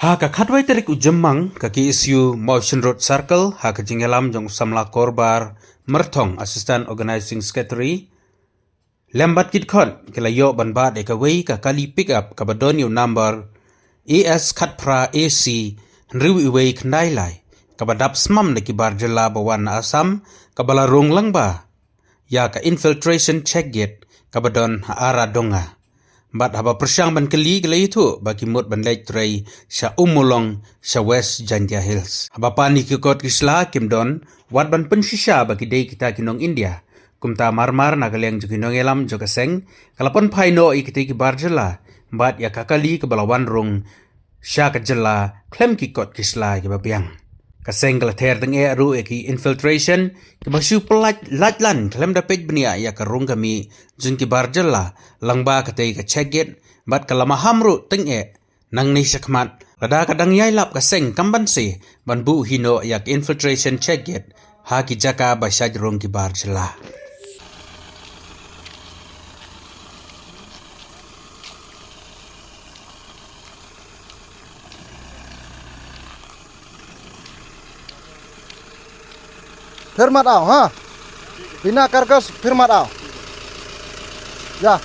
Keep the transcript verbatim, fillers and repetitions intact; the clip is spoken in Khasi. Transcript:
Ha ka khatwai tarik u Jymmang, ka K S U Mawshynrut Circle, ha ka jingïalam jong u samla Korbar Myrthong, Assistant Organizing Secretary, lem bad ki dkhot, ki la ïoh ban bat ïa kawei ka kali pickup kaba don ïa u number A S khatphra A C hynriew wei khyndai lai, kaba dap smam da ki bar jylla ba wan na Assam, kaba la rung lyngba ïa ka infiltration check gate kaba don ha Aradonga. Bad haba pyrshang ban kylli, ki la ïathuh ba ki mut ban leit trei sha Ummulong, sha West Jaintia Hills. Haba pan ïa ki kot ki sla, kim don wat ban pynshisha ba ki dei kita ki nong India. Kumta marmar, na ka liang jong ki nongïalam jong ka seng, ka la pynphai noh ïa kita ki bar jylla bad ïa ka kali kaba la wan rung sha ka jylla khlem ki kot ki sla kiba biang. Ka seng ka la ther tyngeh ruh ïa ki infiltration kiba shu pyllait lait lan khlem da peit bniah ïa ka rung ka mih jong ki bar jylla lyngba katei ka check gate, bad ka la maham ruh tyngeh nangne shakhmat, lada ka dang ïai lap ka seng kam banse ban buh hi noh ïa ka infiltration check gate ha ki jaka ba shait rung ki bar jylla. फिर मत आओ, हाँ? बिना कागज फिर मत आओ। या।